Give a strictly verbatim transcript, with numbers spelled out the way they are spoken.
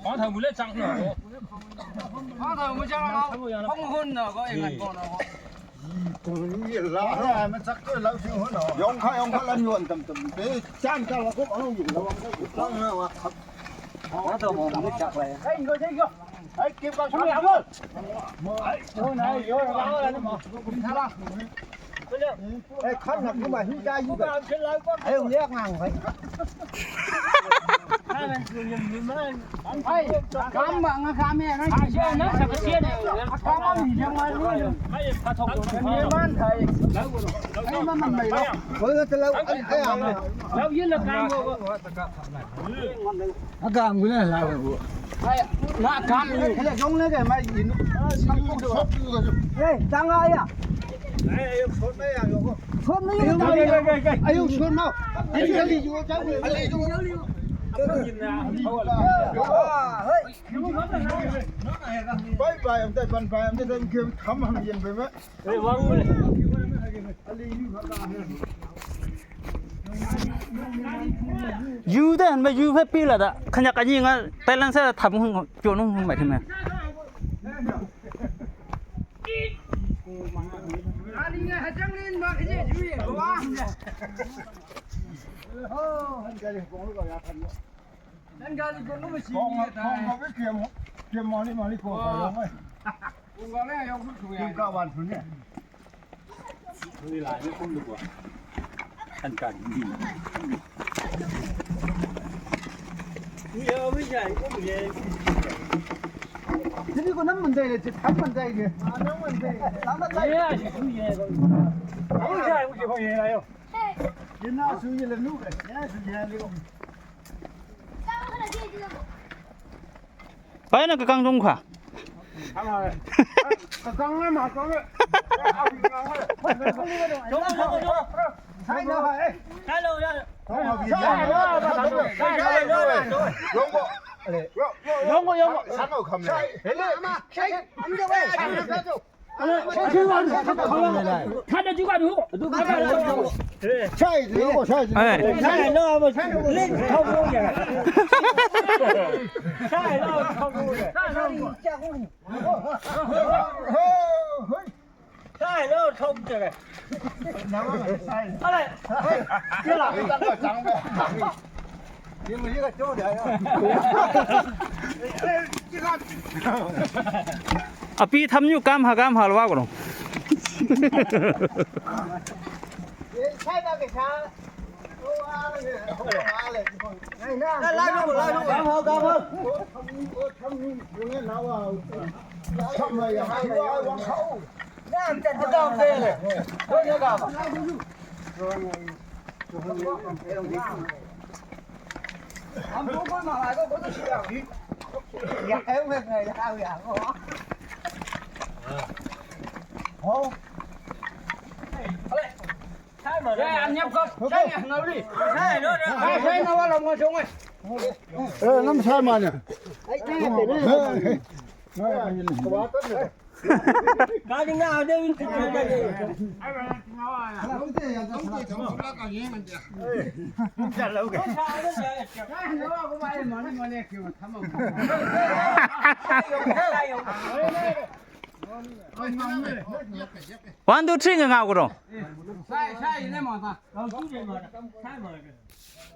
Khóa thờ mùi lết trắng nữa. Khóa thờ mùi trắng nó không hôn nữa, có em ngăn con nó. Yong khai, yong khai lăn nhuận tầm tầm. Thế chan chan là cũng có gì đâu. Khóa thờ mùi lết trắng này. Đấy, kịp vào. Ê, khăn là cũng mà hít ra như vậy. Ê, ông nhé, ngang vậy. Ê, cắm mà, nó cắm mẹ nó. Cắm mà gì cho mà luôn. Mẹ man thầy. Ê, mà mình mày lắm. Với cái lâu, ê, ê, à, mày. Lâu với là cắm rồi. Nó cắm cái này là. Ê, nó cắm gì? Cái này giống nó cái mà gì nó. Ê, tăng ai à? Sốt mấy à, Sốt mấy à? Ai, ai, ai, ai. Ai, ai, ai. Ai, ai, ai. Bye bye, em trai, bye bye, em trai, em kêu thăm hàng yên về mấy. Yu de han ba yu phe pi la da. Khanyak anyi nga Thailand sa tham hung jo nung hung mai thim. Con con có biết kiếm, kiếm món đi, món đi của phải không ấy? Cũng có đấy, không cũng thử. Kiếm cả bàn xuống nhỉ? Đi lại nó không được à? Thành cảnh gì? Nhiều với vậy có gì? Thế thì có năm mình đây là chỉ thắm mình đây kìa. À, năm mình đây. Lắm mình đây. Không gì không gì này không. Cái nào suy nghĩ là nút này, nhá, suy nghĩ là nút. Pai na kakang dong kha. Kakang na ma kang. Yong ko, yong ko. Api tham nyu kam ha kam ha lwa ko. Ê, năm sai mà nhỉ? One, two, three, ngau ko.